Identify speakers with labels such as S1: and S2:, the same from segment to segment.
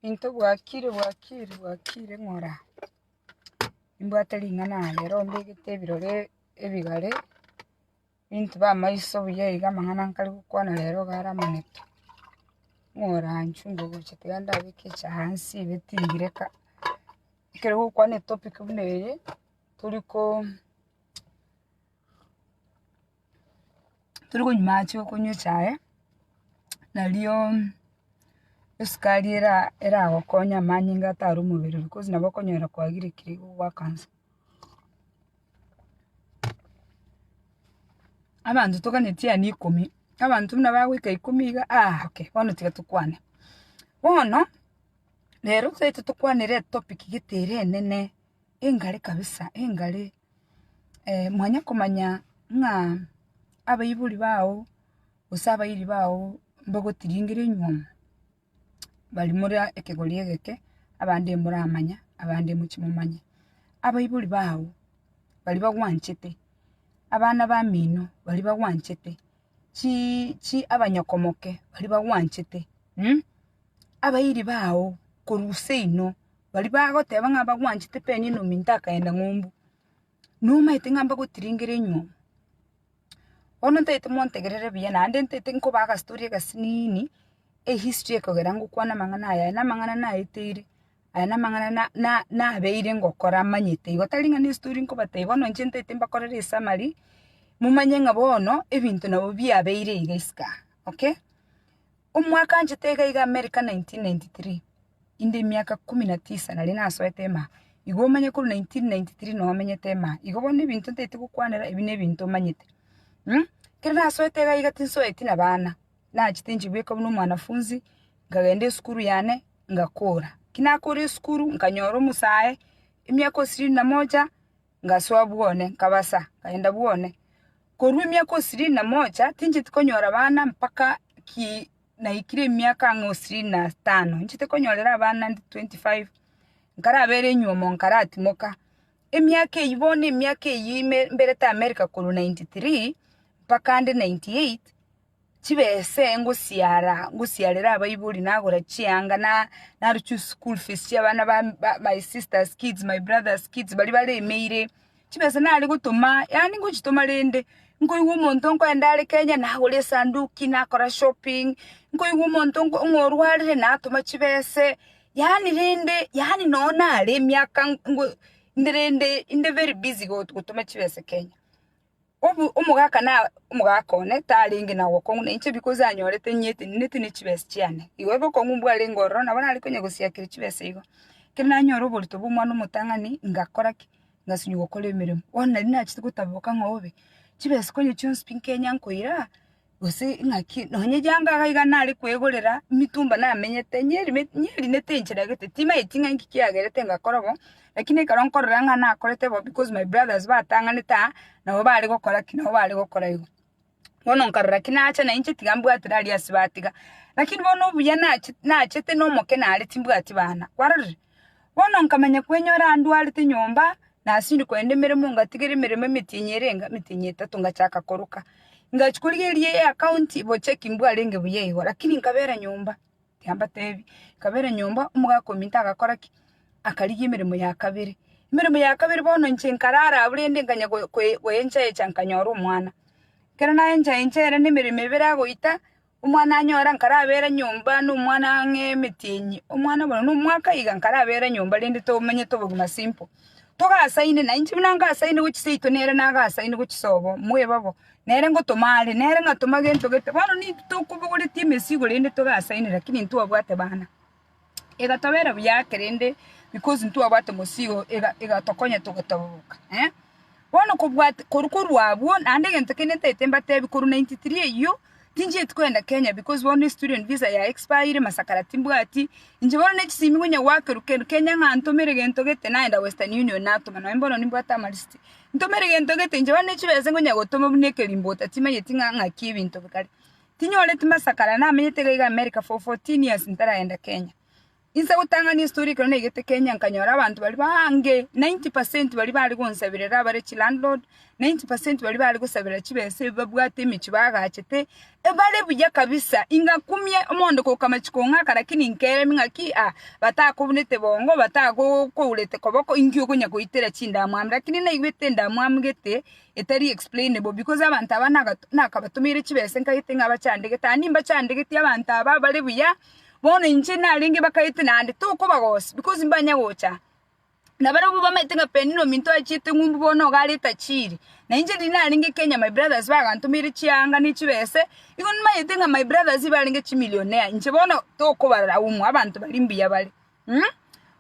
S1: Into bwakire bwakire bwakire ng'ora, nimbwate ring'ana aa rero mbegete ebirore ebigare, nintube amaiso buya iga amang'ana nkare gokwana rero iga are amanetu. Ng'ora inchu ngogocha tiga ndabeke echae nsibe tingireka, ekero gokwana etopic buna eye, tori koo. Tori konywa amache okonywa echae, nario esukari era eragokonye amanyinga atare omobere because nabo okonyora kwagirekire igo goaka nse. Abanto toganeti yaani ikomi, abanto buna bagoika ikomi iga ah okay bono tiga tokwane. Bono, rero totaete tokwanere etopic gete ere enene, engare kabisa engare. Mwanya komanya ng'a abaibori bao gose abairi bao mbagotiringere enywomo, baria more ekegori egeke, abande mboramanya, abande mochie momanye. Abaibori bao baria bagwanchete, abana bamino baria bagwanchete, chi chi abanyokomoke baria bagwanchete abairi bao korwa seino. Baria bagoteba ng'a bagwanchete Penina ominto akaenda ng'umbu, nomaete ng'a mbagotiringere enywomo. Bono ntaete montegerere buya naende ntaete nkobaa agastori agasinini, ehistory ekogera ngokwana amang'ana aya, aya namang'ana naeteire, aya namang'ana na- na- nabeire ngokora manyete igo, tari ng'a nestori nkobatebia, bono inche ntaete mbakorere esummary, momanye ng'a bono ebinto nabo biabeire iga isiko aa, okay. Omwaka nchete iga iga America 1993, inde emiaka kumi na tisa naria nasoete emaa, igo omanye korwa 1993 noo menyete emaa, igo bono ebinto ntaeti gokwanera ebi na ebinto omanyete Ekero nasoete iga iga tinsoeti na bana, nachete inche bweka buna omwanafunzi, nkagenda esukuru yane ngakora. Ki nakora esukuru nkanyora omosae, emiaka ishirini na moja, ngasoa bwone, nkabasa, nkagenda bwone. Korwa emiaka ishirini na moja tincheti konyora abana mpaka ki naikire emiaka ang'e ishirini na tano, nchete konyorera abana inde 25, nkarabere enywomo nkaratimoka. Emiaka eyio bono emiaka eyio ime mberete America korwa 93 mpaka ande 98, chibese ngosiara ngosiarera abaibori nagora chianga na naruchwa school fees chia abana ba ba my sisters kids, my brothers kids baria baremeire, chibesa nare gotoma yaani ngochitoma rende, nkoigwa omonto nkoenda are Kenya nagora esanduki nakora shopping, nkoigwa omonto nko ng'a orwarire natoma chibese, yaani rende yaani nonye nare emiaka ngo inde rende inde very busy gotoma chibesa Kenya. Obu omogaka na omogaka one tarenge na obokong'u na inche because anyorete nyeteneneti ne chibesa chiane. Igo obokong'u mbwarenge ororo nabo nare konya gosiakera chibesa igo. Ekero nanyora oborito bwa omwana omotang'ani ngakora ki? Ngasinywa gokora emeremo. Bono nari nachete gotaboka ng'a obe, chibesa konya chionsi pi nkenya nkoira. Gose ng'aki, nonye yanga iga iga nare kwegorera emitumba namenyete, nyerime nyerinete enchera gete, timaeti ng'a inki kiagerete ngakora bo, lakini ekero nkorora ng'a nakorete bo because my brothers batang'anete aa, nabo bare gokora ki, nabo bare gokora igo. Bono nkarora ki nacha na inche tiga mbwatire aria ase batiga. Lakini bono obuya nache nachete na omoke nare timbwati bana, kwarorire? Bono nkamanya kwenyora ndwarete nyomba, nasindwa kogenda emeremo ngatigera emeremo emetienyi ere enga emetienyi etato ngachaka koroka. Ngachia korigereria eaccount bocheki mbwarenge buya igo, lakini nkabera nyomba, tiga mbatebi, nkabera nyomba omogaka ominto agakora ki? Akarigia emeremo ya kabere. Emeremo ya kabere bono inche nkarara abwo rende nkanya go- koe goenchaencha nkanyora omwana. Ekero naenchaencha ere na emeremo ebere agoita. Omwana anyora nkarabera nyomba na omwana ang'e emetienyi, omwana bono na omwaka iga nkarabera nyomba rende tomenyete obogima simple. Togasaine na inche buna ngasaine gochia seito nere nagasaine gochia sobo mweba bo, nere ngotoma are, nere ng'atoma gento gete, bono nintwe tokobogoretie emesigo rende togasaine lakini ntwabwate bana. Egatobera buya ake rende because ntwabwate mosigo ega egatokonya togataboboka eh. Bono kobwati korwa korwa abwo naende egento kende ntaete mbatebi korwa 93 eyio tinchieti kogenda Kenya because bono estudent visa ya expire masakara timbwati, inche bono ne chisimi ngonya goakerwa kende Kenya ng'a ntomere gento gete naenda Western Union natoma nonye bono nimbwate amarisiti. Ntomere gento gete inche bono ne chibesa ngonya gotoma buna ekerimbota timanyeti ng'a ng'aki ebinto bikare. Tinyoreti masakara namenyete iga iga America for 14 years ntaragenda Kenya. Inse gotang'ania estory ekero naigete Kenya nkanyora abanto baria baange 90% baria bare gonsaberera abare chilandlord, 90% baria bare gosaberera chibesa ebi babwate emechie bagachete, ebare buya kabisa ingakumia omonto goka amachiko ong'aka lakini nkeremi ng'aki ah batakobunete bongo batagokourete koboko inki okonya goitera chindamwamu lakini naigwete endamwamu gete etari explainable because abanto aba naga nakabatomeire chibesa nkagete ng'a bachandegete aye nimbachandegeti abanto aba bare buya. Bono inche narenge bakaete naende tokobagosi because mbanya gocha. Na barabwo bamaete ng'a Penina ominto achiete ng'umbu bono iga are etachiri. Na inche riria narenge Kenya my brothers bagantomeire chianga ne chibese, igo nimanyete ng'a my brothers barenge chimillionaire, inche bono tokobararaumu abanto baria mbuya bare mh.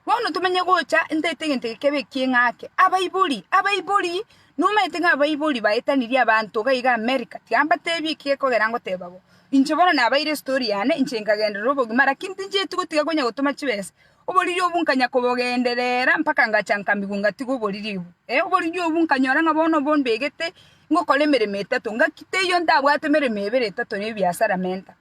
S1: Bono tomenye gocha ntaete egento eke kebe ekieng'ake, abaibori abaibori nomanyete ng'a abaibori baetanirie abanto iga iga America, tiga mbatebie eki gekogera ngoteba bo. Inche bono nabaire estory yane, inche nkagenderera obogima lakini tinchieti gotiga konya gotoma chibesa. Oboriri obwo nkanya kobogenderera mpaka ngacha nkamigwa ngatiga oboriri obwo. Eh oboriri obwo nkanyora ng'a bono bombegete ngokora emeremo etato, ngaki teiyo ntabwate emeremo ebere etato na ebiasara menta.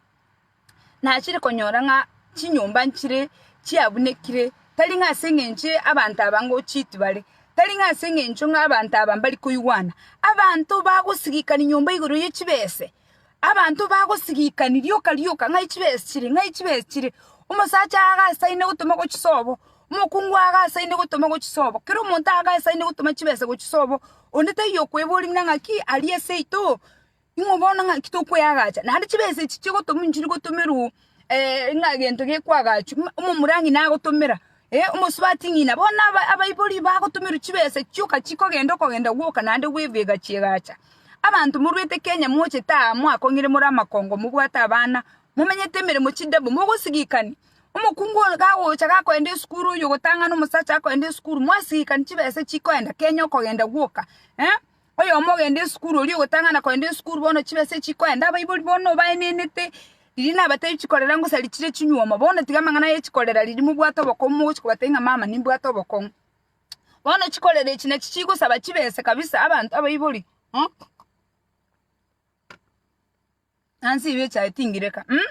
S1: Nachire konyora ng'a chinyomba nchire chiabunekire, tari ng'a ase eng'encho abanto aba ngochiti bare, tari ng'a ase eng'encho ng'a abanto aba mbari koigwana. Abanto bagosigikani nyomba igoro ye chibese. Abanto bagosigikani rioka rioka, ng'ai chibesa chire, ng'ai chibesa chire. Omosacha agasaine gotoma gochia sobo, omokungu agasaine gotoma gochia sobo, kera omonto agasaine gotoma chibesa gochia sobo, onde taiyo okoeboria buna ng'aki aria seito, ing'o bono ng'aki tokweagacha. Naende chibesa echi chigotomwa nchiri gotomerwa ng'a gento gekoagachwa, omomura ng'ina agotomera, omosubati ng'ina. Bono aba abaibori bagotomerwa chibesa chioka chikogenda okogenda gwoka naende bwebega chiegacha. Abanto morwete Kenya mochete aa mwakong'ire more amakongo mobwate abana, momenyete emeremo chidabo mogosigikani. Omokungu oyo gagocha gakoenda esukuru oyo ogotang'ana omosacha akoenda esukuru mwasigikani chibesa chikoenda Kenya okogenda gwoka eh. Oyomo ogenda esukuru oria ogotang'ana koenda esukuru bono chibesa chikoenda abaibori bono baenenete riria nabatebi chikorera ngosari chire chinywomo bono tiga amang'ana aye chikorera riria mobwate obokong'u mogochi kobatebia ng'a mama nimbwate obokong'u. Bono chikorera echi nachi chigosaba chibesa kabisa abanto abaibori mh, nansibe echae tingireka mh.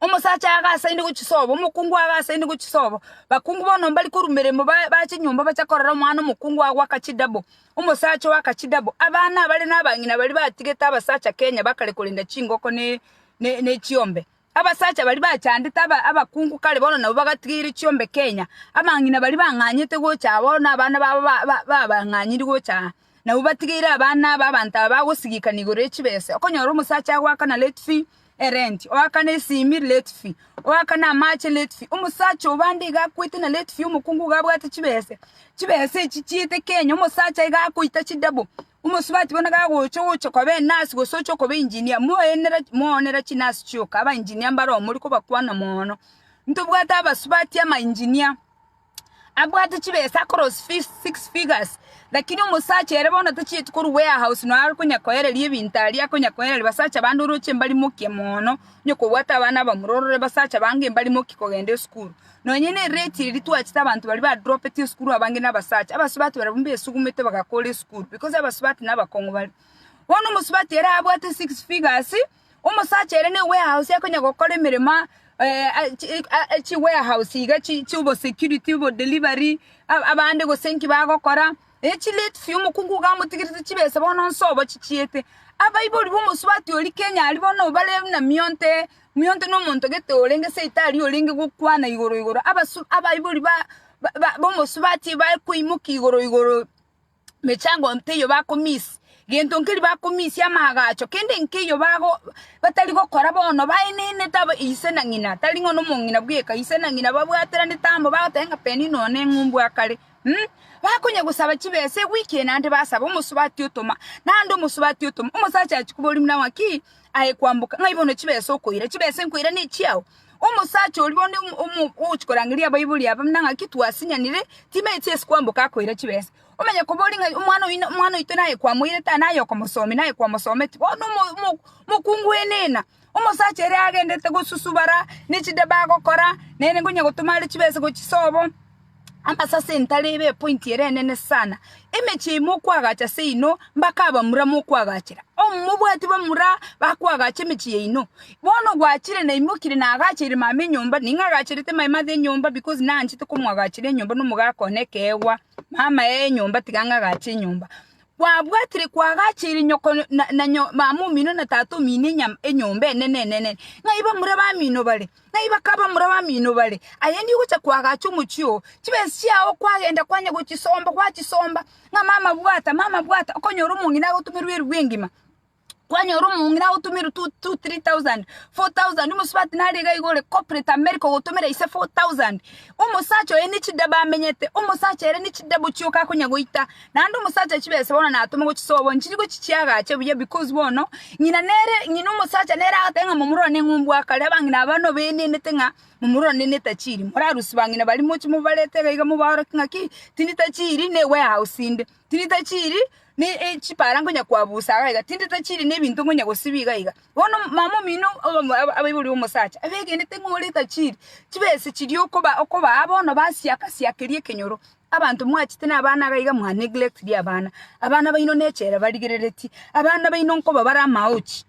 S1: Omosacha agasaine gochia sobo, omokungu agasaine gochia sobo, bakungu bono mbari korwa meremo ba bache nyomba bacha korora omwana omokungu agoaka chidouble, omosacha oaka chidouble, abana abare na abang'ina baria batigete abasacha Kenya bakare korenda chingoko ne ne ne chiombe. Abasacha baria bachandete aba abakungu kare bono nabwo bagatigeire chiombe Kenya, abang'ina baria bang'anyete gocha aa bono abana babo ba ba babang'anyiri gocha aa, nabwo batigeire abana aba abanto aba bagosigikana igoro ye chibesa. Okonyora omosacha agoakana late fee, erent, oakane esimi, late fee, oakane amache, late fee. Omosacha obande iga akwete na late fee omokungu iga abwate chibesa, chibesa echi chiete Kenya, omosacha iga akoita chidouble. Omosubati bono gagocha ogocha koba enurse gose oche koba engineer, moenera moonera chinurse chioka, aba engineer mbare oo mori kobakwana mono. Ntobwate abasubati ama engineer, abwate chibesa across fi six figures, lakini omosacha ere bono tachieti korwa warehouse nonya are konya koereria ebinto aria akonya koereria basacha bande oroche mbarimokia mono, onye kobwate abana abamura orore basacha bange mbarimoki kogenda esukuru. Nonye ne rate eria twachete abanto baria ba dropeti esukuru abange na abasacha, abasubati barabwo mbesugumete bagakora esukuru because abasubati na abakong'u bare. Bono omosubati ere abwate six figures, omosacha ere ne warehouse akonya gokora emeremo aa chi warehouse iga chi chi obosecurity obo delivery, abande gose nki bagokora, Echi late fee omokungu iga amotigerete chibesa bono nse obo chichiete. Abaibori b'omosubati oria Kenya aria bono bare buna mionte, mionte na omonto gete orenge seito aria orenge gokwana igoro igoro abasu abaibori ba ba b'omosubati bakoimokia igoro igoro mechango nteiyo bakomiss, gento nkeri bakomisia amaagacho kende nkeiyo bago batari gokora bono baenenete aba ise na ng'ina tari ng'a nomong'ina bweka ise na ng'ina babwateranete amo bagoteba ng'a Penina one eng'umbu akare. Bakonya gosaba chibesa ewiki eye naende basaba omosubati otoma, naende omosubati otoma. Omosacha achia koboria buna ng'aki aye kwamboka, ng'ai bono chibesa okoira, chibesa nkoira ne echiao. Omosacha oria bono omo ogochia korangeria abaibori aba buna ng'aki twasinyanire, timanyeti ase kwamboka akoira chibesa. Omanye koboria ng'a omwana oyio omwana oito naye kwamoirete aa naye okomosomia naye kwamosometi. Bono omo omo omokungu enena, omosacha ere agendete gosusubara, ne chidebe agokora, nere nkonya gotoma are chibesa gochia sobo. Amasase ntare ebe epointi ere enene sana. Emechie ime okoagacha seino mpaka abamura mokoagachera. Omobwati bamura bakoagacha emechie yaino. Bono gwachire naimokire naagacheire mama enyomba, ning'agacherete my mother enyomba because nanchete komoagachera enyomba na omogaka one ekeegwa, mama ee enyomba tiga ng'agache enyomba. Kwabwatire kwagacheire nyoko na na nyo mama omino na tata omino enyama enyomba enene enene, ng'ai bamura bamino bare? Ng'ai bakabamura bamino bare? Aye nigocha koagacha omochie oo, chibesa chiao kwagenda kwanya gochisomba gwachisomba, ng'a mama bwata, mama bwata, okonyora omong'ina agotomerwa eribu engima, kwanyora omong'ina agotomerwa two two three thousand, four thousand, omosubati nare iga iga ore corporate America ogotomera ise four thousand, omosacha oye ne chidebe amenyete, omosacha ere ne chidebe chioka akonya goita, naende omosacha chibesa bono natoma gochia sobo nchiri gochia chiagache buya because bono, ng'ina nere ng'ina omosacha nere agoteba ng'a momura one ng'umbu akare, abang'ina aba nobenenete ng'a momura one netachiri, morarusie bang'ina baria moche mobarete iga iga mobaorokie ng'aki, tindi tachiri ne warehouse inde, tindi tachiri ne chipara nkonya kwabusa iga iga, tindi tachiri ne ebinto nkonya gosibia iga iga. Bono mama omino abaibori b'omosacha abegenete ng'a ore tachiri, chibesa chiria okoba okobaa bono basiaka siakeria ekenyoro. Abanto mwachete na abana iga iga mwa neglectiri abana, abana baino nechela barigereretie, abana baino nkoba bare amaochi.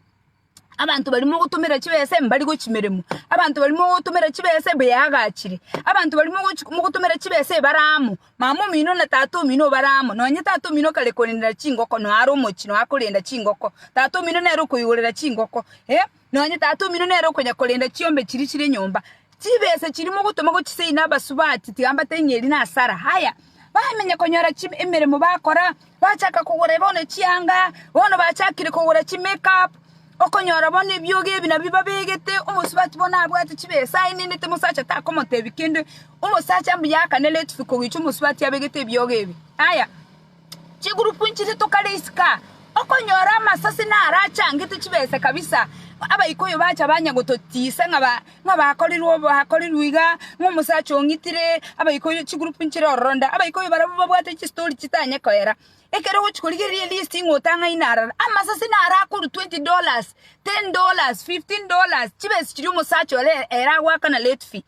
S1: Abanto baria mogotomera chibesa mbari gochia meremo, abanto baria mogotomera chibesa beagachire, abanto baria mogochi mogotomera chibesa ebare amo, mama omino na tata omino bare amo, nonye tata omino kare korendera chingoko noe are omochie noe akorenda chingoko, tata omino nere okoigorera chingoko eh, nonye tata omino nere okonya korenda chiombe chiria chire nyomba. Chibesa chiria mogotoma gochia seino abasubati tiga mbatebie ng'a eri nasara. Haya, bamenya konyora chi emeremo bakora, bachaka kogora bono chianga, bono bachakire kogora chi make up, okonyora bono ebiogo ebi nabio babegete, omosubati bono abwate chibesa aenenete mosacha takomotebia kende, omosacha mbuya akane late fee kogicha omosubati abegete ebiogo ebi. Haya. Chigurupu nchire tokare isiko aa, okonyora amasase naro achangete chibesa kabisa, abaikoyo bacha banya gototisa ng'a ba ng'a bakorirwe bakorirwe iga, ng'a omosacha ong'itire, abaikoyo chigurupu nchire ororo nda, abaikoyo barabwo babwate chistori chitanye koera. Ekero ogochi korigereria elist ng'a otang'aine aroro, amasase naro akorwa twenty dollars, ten dollars, fifteen dollars, chibesa chiria omosacha ore ere agoakana late fee.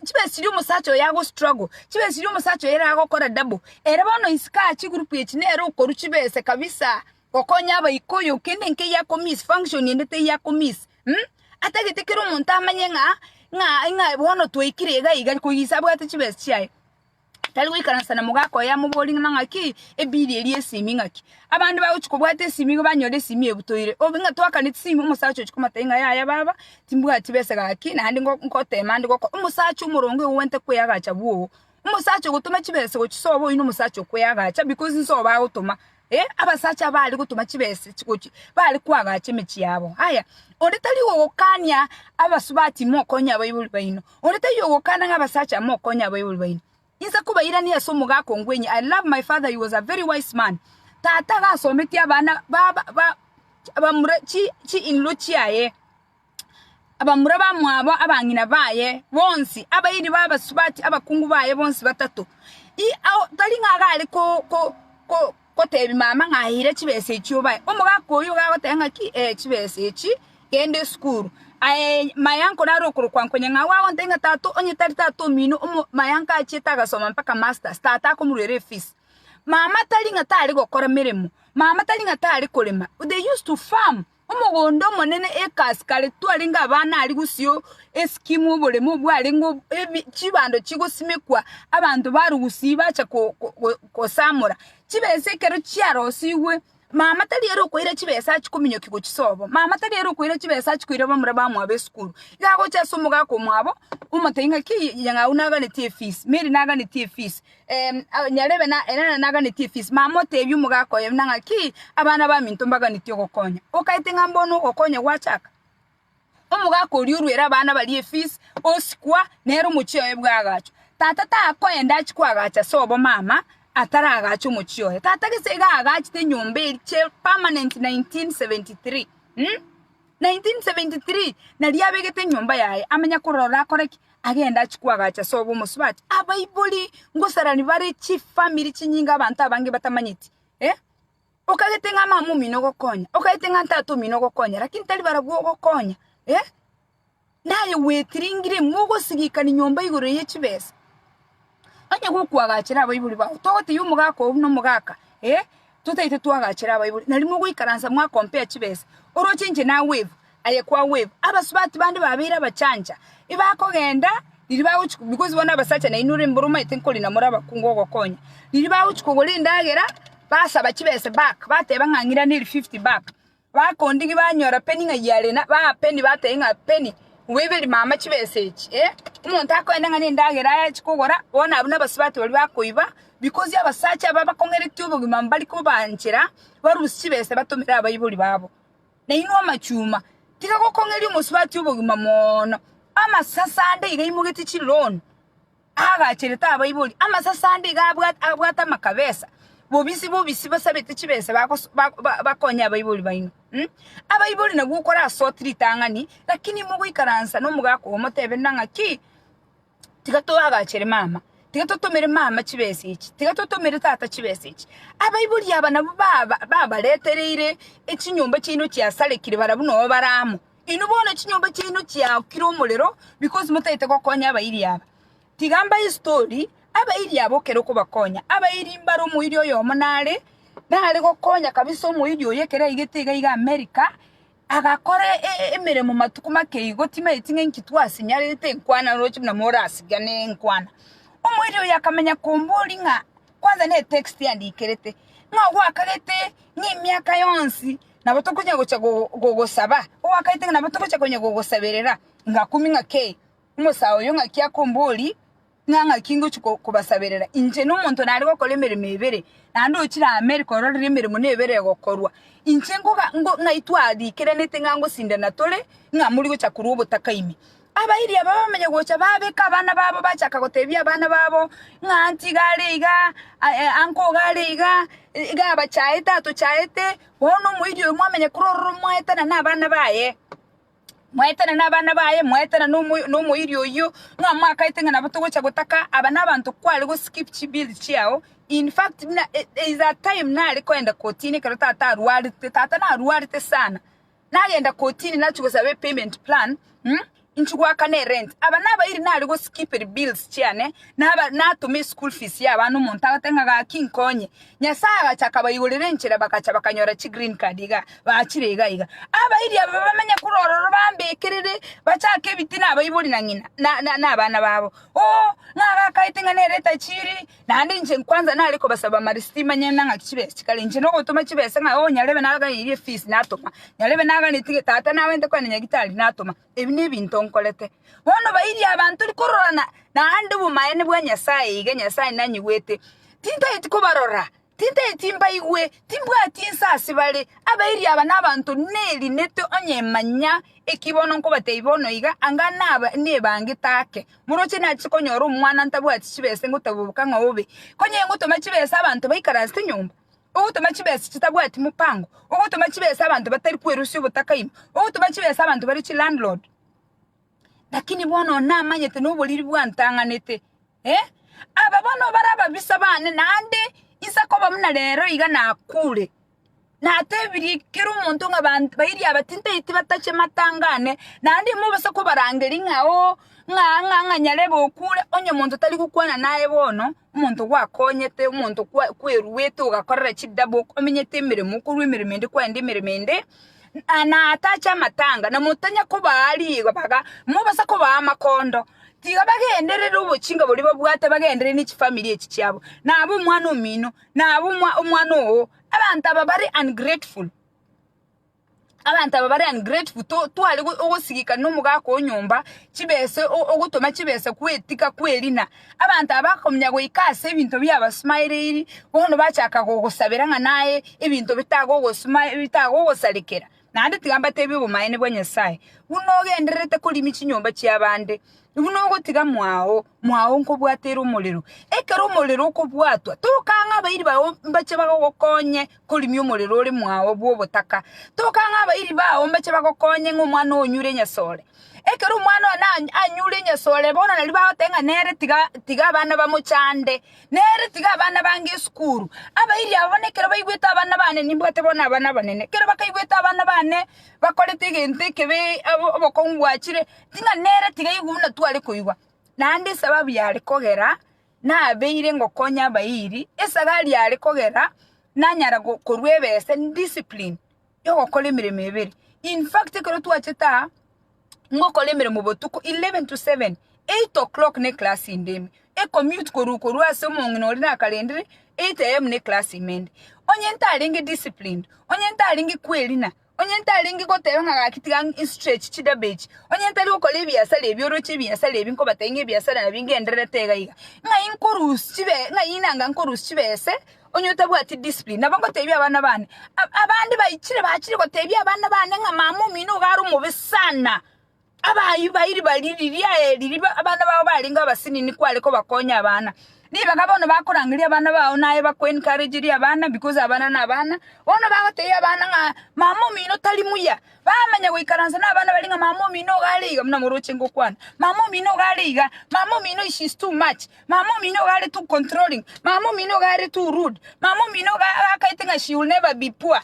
S1: Chibesa chiria omosacha oyo ago struggle, chibesa chiria omosacha oyo ere agokora double, ere bono isiko aa chigroup echi nere okorwa chibesa kabisa gokonya abaikoyo kende nkeiyo ako miss, function ende teiyo ako miss mh, atagete kera omonto amanye ng'a ng'a ng'a bono twaikire iga iga koigisa abwate chibesa chiaye. Tari goikaransa na mogaka oye amoborie ng'a ng'aki ebiri eria esimi ng'aki. Abande bagochia kobwata esimi igo banyora esimi ebutoire, obe ng'a twakaneti esimi omosacha ochia komotebia ng'a yaya baba timbwati besa gaki naende ngo ngotema ande gokora, omosacha omoronge igo ogwenerete koeagacha bwogo. Omosacha ogotoma chibesa gochia sobo oyio na omosacha okoeagacha because nsobo agotoma. Eh, abasacha bare gotoma chibesa gochia bare koagacha emechie yabo. Aya, onde tari gogokania abasubati mokonye abaibori baino, onde taiyo ogokana ng'a abasacha mokonye abaibori baino. Inse kobairania ase omogaka ongwenye, I love my father, he was a very wise man. Tata iga asometie abana ba ba bamura chi chi in-law chiaye. Abamura bamwabo, abang'ina baye bonsi, abairi b'abasubati abakungu baye bonsi batato. I ao tari ng'a iga are ko ko ko kotebia mama ng'a aire chibesa echi obae. Omogaka oyio iga agoteba ng'aki ee chibesa echi genda esukuru. Aye my uncle nare okorokwa nkonye ng'a agwo agontebia ng'a tata onye tari tata omino omo my uncle achiete agasoma mpaka masters, tata akomoruera efees. Mama tari ng'a tare gokora meremo, mama tari ng'a tare korema, they used to farm. Omogondo omonene acres kare twarenge abana aria gusio eskimu oboremo bwarenge ebi chibando chigosimekwa abanto barugusii bacha ko ko kosamora. Chibesa ekero chiarosigwe mama tari ere okoira chibesa achie kominyokia gochia sobo, mama tari ere okoira chibesa achie koira bamura bamwabo esukuru. Iga agocha ase omogaka omwabo omotebia ng'aki nyang'au naganetie efees, Mary naganetie efees. Nyarebe na ere naganetie efees. Mama otebie omogaka oye buna ng'aki abana baminto mbaganetie ogokonya. Okaete ng'a mbono ogokonya gwachaka? Omogaka oria oruere abana baria efees, osikwa, nere omochie oye bwagachwa. Tata takoenda achie koagacha sobo mama ataragacha omochie oye. Tata gese iga agachete enyomba eria permanent 1973 mh. 1973, nario abegete enyomba yaye, amanya korora akore ki? Agende achie koagacha sobo omosubati. Abaibori ngosarani bare chifamiri chinyinge abanto abange batamanyeti eh. Okagete ng'a mama omino ogokonya, okagete ng'a tata omino ogokonya, lakini tari barabwo ogokonya eh. Naye gwetiringire mogosigikani nyomba igoro ye chibesa. Onye gokoagachera abaibori bao, togotebia omogaka oo buna omogaka, eh, totaete toagachere abaibori, nari mogoikaransa mwa compare chibesa, oroche inche na wave, aye kwa wave. Abasubati bande babeire abachancha, ebakogenda riria bagochi because bono abasacha nainwe ore mboro omanyete nkorina more abakungu ogokonya, riria bagochi kogora endagera, basaba chibesa back, bateba ng'a ng'iraneri fifty back. Bakondigia banyora peni ng'a yarena, baa peni batebia ng'a peni oiberi mama chibesa echi eh. Omonto akoenda ng'a nendagera aye achie kogora, bono abwo nabasubati baria bakoiba, because abasacha aba bakong'eretie obogima mbari kobanchera barusie chibesa batomere abaibori babo. Nainwe amachuma, tiga gokong'eria omosubati obogima moono, amasase ande iga aimogetie chiloan. Aagacherete abaibori amasase ande iga abwate abwate amakabesa, bobisi bobisi basabete chibesa bagos ba ba bakonye abaibori baino mh. Abaibori nabwo okorasoti ritang'ani, lakini mogoikaransa na omogaka oo motebe buna ng'aki, tiga toagachere mama, tiga totomere mama chibesa echi, tiga totomere tata chibesa echi. Abaibori aba nabwo baba babaretereire echinyomba chiaino chiasarekire barabwo noo bare amo. Inwe bono chinyomba chiaino chiaokire omorero because motagete gokonya abairi aba. Tiga mbae estory, abairi aba ekero okobakonya, abairi mbare omoiri oyomo nare, nare gokonya kabisa omoiri oyo ekero aigete iga iga America, agakora emeremo matuko make igo timaeti ng'a inki twasinyarete enkwana roche buna morasigane enkwana. Omoiri oyo akamanya komboria ng'a kwanza ne etext yandikerete, ng'a gwakagete ng'a emiaka yonsi Nabo tokonya gocha gogosaba, owakaete ng'a nabo togocha konya gogosaberera, ngakumia ng'a kei, omosae oyo ng'aki akomboria, ng'a ng'aki ngochia kobasaberera. Inche nomonto nare gokora emeremo ebere, naende ochire America ororire emeremo nebere egokorwa. Inche nkoga ngo ng'ai twarikeranete ng'a ngosindana tore, ng'a mori gocha korwa obotaka ime. Abairi aba bamanya gocha babeka abana babo bachaka gotebia abana babo, ng'a aunty iga are iga, uncle iga are iga, iga abachaete atochaete, bono omoiri oyo mwamanya korwa ororo mwaetana na abana baye, mwaetana na abana baye, mwaetana na omo na omoiri oyio, ng'a mwakaete ng'a nabo togocha gotaka, aba na abanto kware go skip chibills chiao, in fact buna there is a time nare koenda kotini ekero tata arwarete, tata narwarete sana. Nagenda kotini nachia gosaba epayment plan mh, inchi goakana erent. Aba nabairi nare go skiperi bills chiane, naba natoma eschool fees ya abana omonto agoteba ng'a gaki nkonye. Nyasaye agacha akabaigorera enchera bagacha bakanyora chi green card igaa, bachire iga iga. Abairi aba bamanye korwa ororo bambekerere, bachake ebitina abaibori na ng'ina na na na abana babo. Oh, ng'a gakaete ng'a nere etachiri, Naende inche kwanza nare kobasaba amarisiti manye ng'a ng'aki chibesa chikare. Inche nogotoma chibesa ng'a oh nyarebe naganeiri efees natoma, nyarebe naganetie tata nabwate kogenda nyagitari natoma. Ebi nebinto nkorete. Bono bairia abanto tori kororana naende obomaene bwa Nyasaye iga Nyasaye nanyigwete. Tintageti kobarora, tintageti mbaigwe, timbwati inse ase bare. Abairi aba nabanto nerinete onye manya Eki bono nkobatebia bono iga, anga naba nebangete ake, moroche nache konyora omwana ntabwati chibesa ngotaboboka ng'a obe. Konye ngotoma chibesa abanto baikaransete nyomba, ogotoma chibesa chitabwati mopango, ogotoma chibesa abanto batari kwerusia obotaka ime, ogotoma chibesa abanto bare chilandlord. Lakini bono namanyete noboriri bwantang'anete, eh, aba bono bare ababisa bane naende insa koba buna rero iga nakure. Natebirie kera omonto ng'a abanto bairia aba tintaeti batache matanga ane, naende mobasa kobarangeria ng'a oo, ng'a ng'a ng'a nyarebe okure, onye omonto tari gokwana naye bono, omonto gwakonyete, omonto kwa kweruete ogakorera chidouble omenyete emeremo okorwa emeremo ende kwaenda emeremo ende, na natache amatanga, na motanya kobaa ribaga, mobasa kobaa amakondo. Tiga bagenderere obochinga boria babwate bagenderere ne chifamiri echi chiabo, nabe omwana omino, nabe omwa omwana oo, Abanto aba bare ungrateful, abanto aba bare ungrateful to tware ogosigika na omogaka o nyomba, chibesa ogotoma chibesa kwetika kwerina, abanto aba bakomanya goika ase ebinto biabasumaereiri, bono bachaka gogosabera ng'a naye ebinto bitagogosuma bitagogosarekera. Naende tiga mbatebie obomaene bwa Nyasae, buna ogendererete korimi chinyomba chi'abande, buna ogotiga mwao, mwao nkobwatere omorero. Ekero omorero okobwatwa, tokang'a abairi bao mbache bagokonye korimia omorero ore mwao bw'obotaka. Tokang'a abairi bao mbache bagokonye ng'a omwana oo onyure enyasore. Ekero omwana one anyure enyasore bono nario bagoteba ng'a nere tiga tiga abana bamochande, nere tiga abana bange esukuru. Abairi aba bono ekero baigwete abana bane nimbwate bono abana abanene, ekero bakaigwete abana bane bakorete egento ekebe obokong'u bwachire, ting'a nere tiga aigwe buna tware koigwa. Naende esababu yare kogera. Nabeire ngokonya abairi, esagari yare kogera nanyara korwa ebese discipline yogokora emeremo ebere. In fact ekero twachete aa, ngokora emeremo botuko 11 to 7, 8 o'clock ne class inde ime. Ecommute korwa korwa ase omong'ina oria nakarendire, 8 am ne class ime inde. Onye ntarenge disciplined, onye ntarenge kwerina, Onye ntarenge goteba ng'a gaki tiga nstretch chidabe echi, onye ntari gokora ebiasara ebi oroche ebiasara ebi nkobatebia ng'a ebiasara nabio ngendererete iga iga, ng'ai nkorusia chibe ng'ai nanga nkorusia chibese onye otabwati discipline. Nabo ngotebia abana bane, ab- abande baichire bachire gotebia abana bane ng'a mama omino iga are omobe sana. Abaayio bairi baria riria riria abana bao barenge abasinini kware kobakonya abana. Ribaga bono bakorangeria abana bao naye bako encourageria abana because abana na abana, bono bagotebia abana ng'a mama omino tari muya, bamanya goikaransa na abana baria ng'a mama omino iga are iga buna moroche ngokwana, mama omino iga are iga, mama omino she is too much, mama omino iga are too controlling, mama omino iga are too rude, mama omino iga akaete ng'a she will never be poor.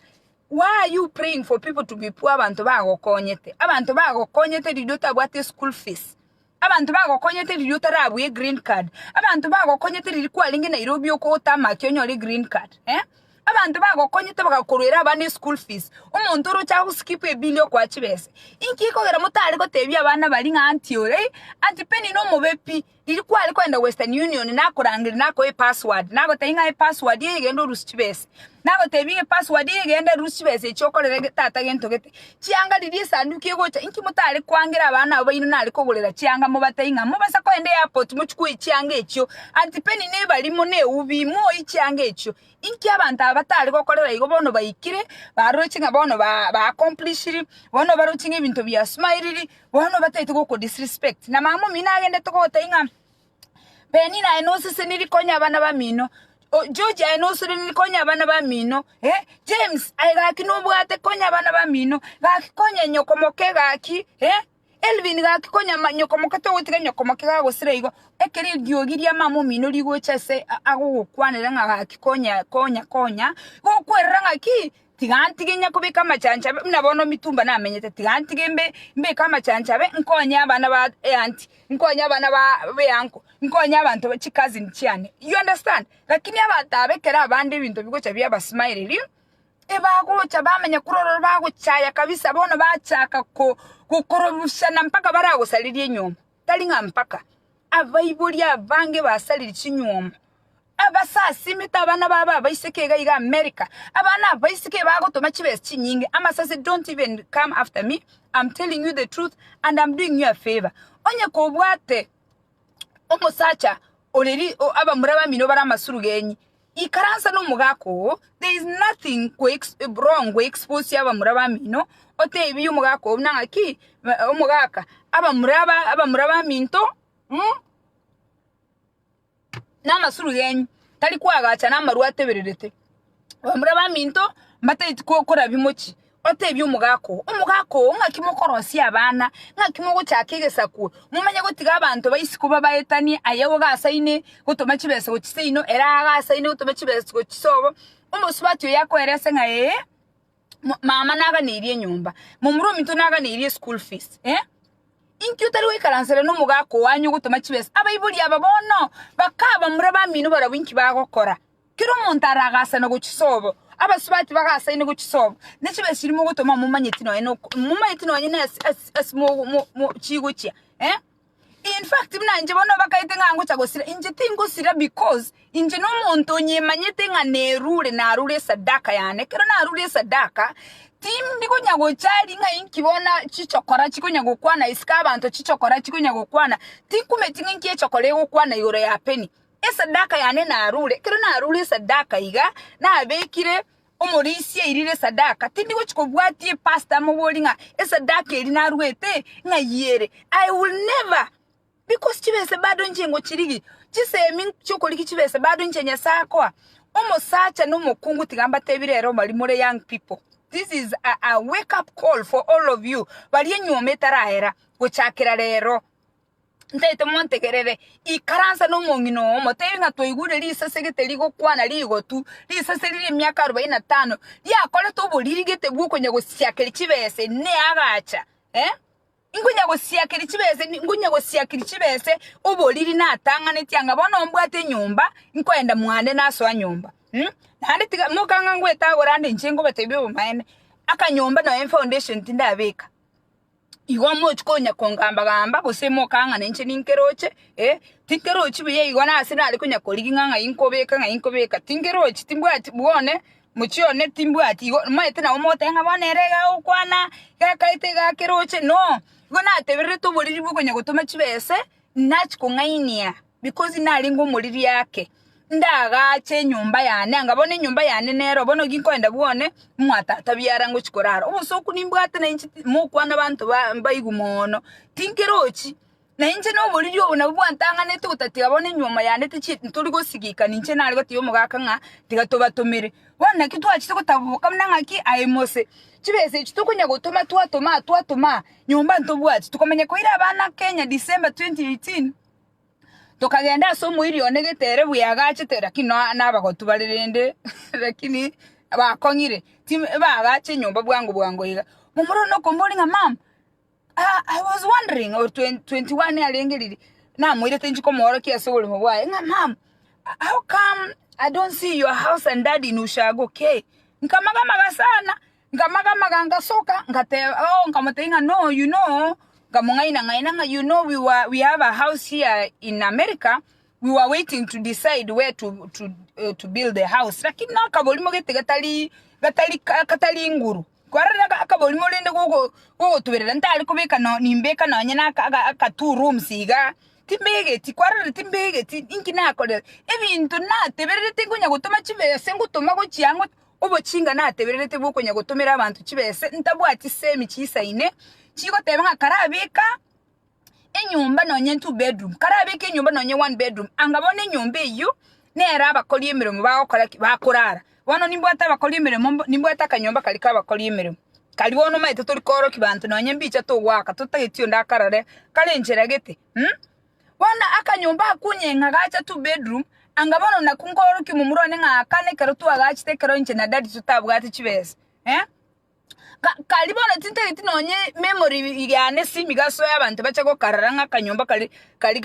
S1: Why are you praying for people to be poor abanto bagokonyete? Abanto bagokonyete riria otabwate school fees, abanto bagokonyete riria otarabua egreen card, abanto bagokonyete riria kwarenge Nairobi okotamaki onyore egreen card eh? Abanto bagokonyete bagakoruera abana eschool fees, omonto oroche agoskip ebill okoa chibesa. Inki ekogera motare gotebia abana baria ng'a aunty ore, aunty Penny nomobe pi, Riria kware kogenda Western Union nakorangeria nakoa epassword, nagotebia ng'a epassword eye genda orusie chibesa, nagotebia ng'a epassword eye genda rusia chibesa echi okorere ge tata gento gete. Chianga riria esanduki egocha, inki motare koangera abana abo baino nare kogorera chianga mobatebie ng'a mobasa kogenda airport mochie koyia chianga echio, Aunty Penny nebarimo neubi, moyie chianga echio. Inki abanto aba batare gokorera igo bono baikire, baroche ng'a bono ba ba accomplishiri, bono baroche ng'a ebinto biasmairiri, Bono bataete goko disrespect na mama omino agendete gotebia ng'a Penina aye noseseniri konya abana bamino, George aye noseseniri konya abana bamino, eh, James aye gaki nobwate konya abana bamino, gaki konya nyoko moke gaki eh, Elvin gaki konya ma nyoko moke togotiga nyoko moke gagosira igo. Ekero eriogi ria mama omino rigocha ase agogokwanera ng'a gaki konya konya konya, gokwerera ng'aki. Tiga ntige nyakobeka amachanchabe buna bono mitumba namenyete, tiga ntige mbe mbeke amachanchabe nkonye abana ba eaunty, nkonye abana ba beanko, nkonye abanto ba chicousin chiane, you understand? Lakini abanto aba ekero abande ebinto bigocha biabasmileria, ebagocha bamanya korwa ororo bagochaya kabisa bono bachaka ko gokorobushana mpaka baragosarerie enyomba, tari ng'a mpaka, abaibori abange basaririe chinyomba. Abasasimete abana babo abaiseke iga iga America, abana abaiseke bagotoma chibesa chinyinge, amasase don't even come after me, I'm telling you the truth and I'm doing you a favor. Onye kobwate omosacha ore ri abamura bamino bare amasurugenyi, ikaransa na omogaka oo, there is nothing wrong go expose abamura bamino, otebie omogaka oo buna ng'aki, omogaka abamura aba abamura baminto. Namasuru yenyu, tari koagacha namarwa atebererete. Bamura baminto mbataeti korabia mochie, otebie omogaka oo, omogaka oo ng'aki mokorosia abana, ng'aki mogochaka egesaku, momanye gotiga abanto ba isiko babaetanie, aye ogasaine gotoma chibesa gochia seino, ere agasaine gotoma chibesa gochia sobo, omosubati oyo akoerese ng'a ee, mama naganeirie enyomba, momura ominto naganeirie eschool fees eh. Inki otari goikaransera nomogaka oo anye ogotoma chibesa? Abaibori aba bono bakabamura bamino barabwo inki bagokora? Kera omonto aragasane gochia sobo, abasubati bagasaine gochia sobo, ne chibesa chiria mogotoma momanyeti nonye noko momanyeti nonye na ase ase ase mo mo mo chigochia eh. In fact buna inche bono bakaete ng'a ngocha gosira, inche tingosira because inche nomonto onyemanyete ng'a nerure narure esadaka yane. Ekero narure esadaka, tindi konya gochari ng'a inki bono chichokora chikonya gokwana isiko abanto chichokora chikonya gokwana, tinkumeti ng'a inki echokora egokwana igoro ya Penny. Esadaka yane narure, ekero narure esadaka iga, nabekire Omorisia airire esadaka, tindi gochia kobwatia epastor amoborie ng'a esadaka eria naruete ng'ai ere. I will never because chibesa bado inche ngochirigia, chisemi chiokorigia chibesa bado inche Nyasae akoa. Omosacha na omokungu tiga mbatebie rero baria more young people, this is a, a wake up call for all of you baria enywomo etaraera gochakera rero. Ntaete montegerere, ikaransa nomong'ina oo, motebi ng'a twaigure risase gete rigokwana rigotu, risase rire emiaka arobaini na tano, riakorete oboriri gete bw'okonya gosiakeria chibese, neagacha, eh. Nkonya gosiakeria chibese, nkonya gosiakeria chibese oboriri natang'anetie anga bono mbwate enyomba, nkoenda mwane nasoa nyomba mh. Naende tiga mokang'a ngoetagora ande inche ngobatebia obomaene, akanyomba nonye foundation tindabeka. Igo mochi konya kongamba gamba gose mokang'a na inche ninkeroche eh, tinkerochi buya igo nase nare konya korigia ng'a ng'ai nkobeka ng'ai nkobeka, tinkerochi timbwati bwone mochie one timbwati igo omanyete nabo mogoteba ng'a bono ere iga agokwana, iga akaete iga akeroche no. Igo natebererete oboriri bwa okonya gotoma chibese, nachia kong'ainia because narenge omoriri ake, ndagache enyomba yane anga bono enyomba yane nero bono ginkoenda bwone, mwa tata biara ngochia korara. Obosoku nimbwate na inche mokwana abanto ba mbaigwe mono, tinkerochi. Na inche noboriri obo nabwo bwantang'anete gotatiga bono enyuomo yane tichieti ntori gosigikana inche nare goteebia omogaka ng'a tiga tobatomere. Bono naki twachete gotaboboka buna ng'aki aye Mose, chibesa echi tokonya gotoma twatoma aa twatoma aa, nyomba ntobwati. Tokamanya koira abana Kenya December 2018, tokagenda ase omoiri one gete ere bweagachete lakini noa nabagotu bare rende lakini bakong'ire, tim baagacha enyomba bwango bwango iga. Momura one okomboria ng'a mum. I was wondering or 21 arenge riria, namoirete inche komoorokia ase oboremo bwaye ng'a mum, how come I don't see your house and daddy in ushago kei? Nkamagamaga sana, nkamagamaga ngasoka ngateba oh nkamotebia ng'a no you know, nkamong'aina ng'aina ng'a you know we were we have a house here in America, we were waiting to decide where to to to build the house lakini na akaborimo gete gatari gatari katari nguru. Kwarorire akaborimo rende gogotuberera ntari kobeka nimbeka nonye na aka two rooms igaa, timbegeti, kwarorire timbegeti, inki nakorire? Ebinto natebererete nkonya gotoma chibese ngotoma gochia ang'o, obochinga natebererete bokonya gotomera abanto chibese ntabwati semi chisaine, chigoteba ng'a karabeka. enyomba nonye two bedroom, karabeke enyomba nonye one bedroom, anga bono enyomba eyio nere abakori emeremo bagokora ki? Bakorara. Bono nimbwate abakori emeremo mbo nimbwate akanyomba karia ka abakori emeremo, karia bono omanyete tori koorokia banto nonye mbicha togoaka totageti onde akarore kare enchera gete mh. Bono akanyomba akwo onye ng'agacha two bedroom, anga bono nakwo nkoorokia omomura one ng'a akane ekero twagachete ekero inche na daddy totabwate chibesa eh. Karia bono tintageti nonye memory yane simi gasoe abanto bache gokarora ng'a akanyomba kari kari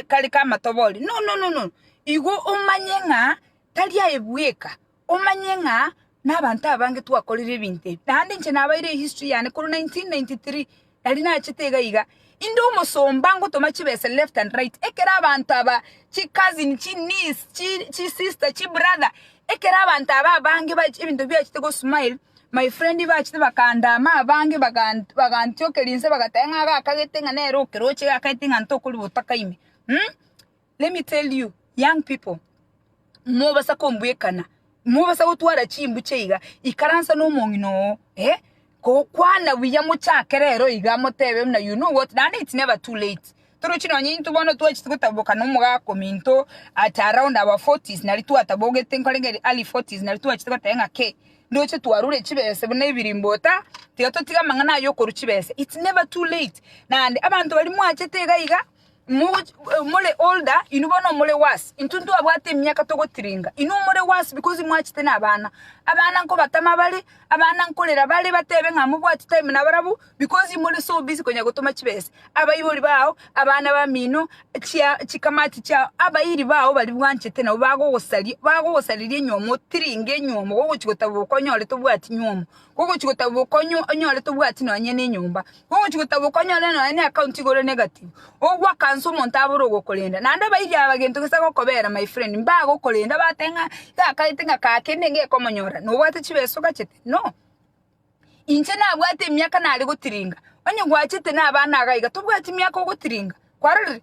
S1: kare ka amatobori no no no no. Igo omanye ng'a tari aye bweka, omanye ng'a na abanto abange twakorire ebinto ebi. Naende inche nabaire ehistory yane korwa 1993 nari nachete iga iga, inde omosomba ngotoma chibesa left and right, ekero abanto aba chi cousin, chi niece, chi chi sister, chi brother, ekero abanto aba abange ba ebinto biachete go smile, my friend bachete bakandama abange bagan bagantiokeria inse bagateba ng'a agakagete ng'a nere okeroche iga akagete ng'a ntokori botaka ime mh. Let me tell you young people, mobasa kombwekana, mobasa gotwara chimbuche iga, ikaransa na omong'ina oo eh, kokwana buya mochake rero iga motebe buna you know what, naende it's never too late. Torochi nonye intwe bono twachete gotaboka na omogaka ominto at around our forties nari twatabogete nkorenge early forties nari twachete goteba ng'a kei, ndoche twarure chibese buna ebirimbota, tiga totige amang'ana aya okorwa chibese, it's never too late. Naende abanto baria mwachete iga iga. More older, inwe bono more worse. Intwe ntwabwate emiaka togotiringa, inwe more worse because mwachete na abana. Abana nkobatama bare, abana nkorera bare batebe ng'a mobwati time nabarabwo because more so busy konya gotoma chibesa. Abaibori bao, abana bamino, chia chikamati chiao, abairi bao baria bwanchete nabo bagogosaria bagogosareria enywomo otiringe enywomo gogochi gotaboka onyore tobwati nywomo. Gogochi gotaboka onyore tobwati nonye na enyomba, gogochi gotaboka onyore nonye na account igoro negative, ogoaka nse omonto abore ogokorenda. Naende abairi aba gento gese gokobera my friend, mbagokorenda batebe ng'a iga akaete ng'a kakende ngekomonyora, nobwate chibesa ogachete? No. Inche nabwate emiaka nare gotiringa, onye gwachete na abana iga iga tobwati miaka ogotiringa, kwarorire?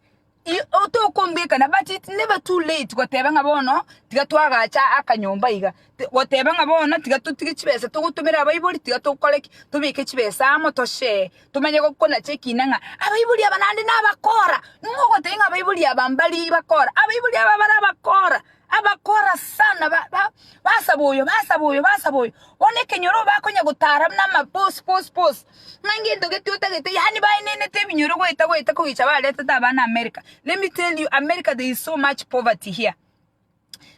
S1: Tokombekana but it's never too late goteba ng'a bono tiga twagacha akanyomba iga, goteba ng'a bono tiga totige chibesa togotomera abaibori tiga tokore ki, tobeke chibesa amo toshare, tomanye gokonacha ekina ng'a abaibori aba naende nabakora, ning'o ogotebia ng'a abaibori aba mbari bakora, abaibori aba bare abakora. Abakora sana ba, ba, basaba oyo, basaba oyo, basaba oyo. Bono ekenyoro bakonya gotara buna ama boss, boss, boss. Ng'a ngento gete otagete, yaani baenenete ebinyoro goeta goeta kogicha baretete abana America. Let me tell you, America there is so much poverty here.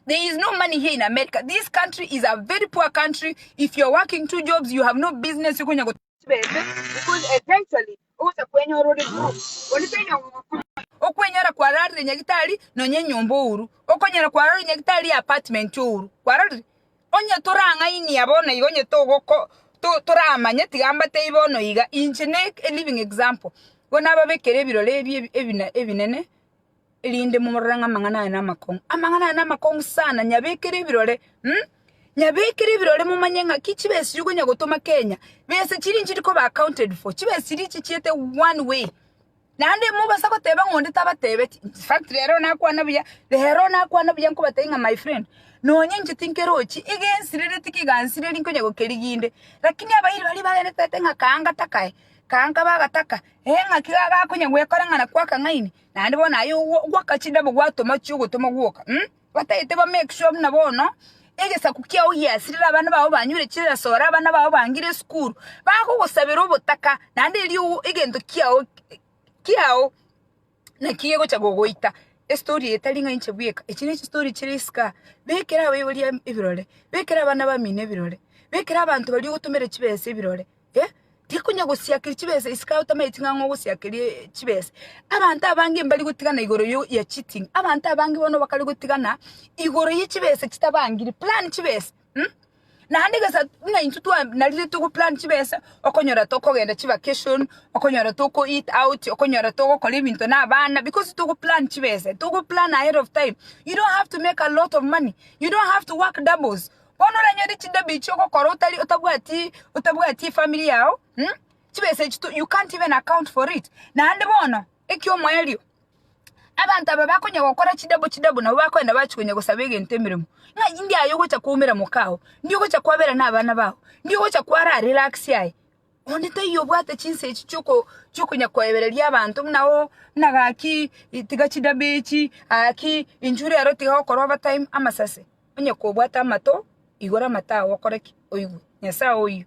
S1: There is no money here in America. This country is a very poor country. If you're working two jobs, you have no business. Chibese because eventually ogocha kwenyora ore broke. Onde taiyo ogogokonya. Okwenyora kwararire nyagitari nonya enyomba ouru. Okonyora kwararire nyagitari apartment ouru. Kwarorire? Onye torang'ainia bono iga onye togoko to toramanye tiga mbatebie bono iga inche ne a living example. Bono nababekere ebirore ebi ebi ebina ebinene erinde morore ng'a amang'ana aya namakong'u. Amang'ana aya namakong'u sana, nyabekere ebirore mh, nyabekere ebirore momanye ng'aki chibesa chiria okonya gotoma Kenya, besa chiria nchiri koba accounted for, chibesa chiria chichiete one way. Naende mobasa goteba ng'a onde tabatebeti, in fact rero nakwana buya, rero nakwana buya nkobatebia ng'a my friend, nonye inche tinkerochi, egensirereti kegansireri nkonya gokerigia inde, lakini abairi baria bagendererete ng'a kaanga takae, kaanga bagataka, eh ng'aki gakonya gwekora ng'a nakwo akang'aini. Naende bono aye gwaka chidabo gwatoma chi'ogotoma gwoka, mm? Batagete ba make sure buna bono egesaku kiao giasirire abana bao banyure chirasore abana bao bangire esukuru, bagogosabera obotaka naende erio egento kiao kiao naki gegocha gogoita. Estory eye tari ng'a inche bweka, echi ne chistory chire isiko aa, bekera abaibori ebirore, bekera abana bamino ebirore, bekera abanto baria ogotomera chibesa ebirore. Eh, tikonya gosiakeria chibesa isiko aye otamanyeti ng'a ng'o ogosiakeria chibesa. Abanto abange mbari gotigana igoro yo ya cheating, abanto abange bono bakare gotigana igoro ye chibesa chitabangire, plan chibesa mh. Naende gesa buna intwe twa narire togo plan chibesa, okonyora tokogenda chivacation, okonyora toko eat out, okonyora togokora ebinto na abana because togo plan chibesa, togo plan ahead of time. You don't have to make a lot of money, you don't have to work doubles. Bono oranyore chidabi echi ogokora otari otabwati otabwati efamiri yao mh, chibesa echi to you can't even account for it. Naende bono, ekiomoerio, abanto aba bakonya gokora chidabo chidabo nabo bakoenda bachia konya gosaba egento emeremo, ng'a indi aye ogocha koumera mokao, ndi ogocha kwabera na abana bao, ndi ogocha kwara relax aye. Onde taiyo obwate chinsa echi chioko chiokonya koebereria abanto buna oo buna gaki tiga chidabo echi, gaki inchuo rero tiga gokora overtime amasase. Onye kobwate amato, igora amato ao okore ki? Oigwe. Nyasae oyio.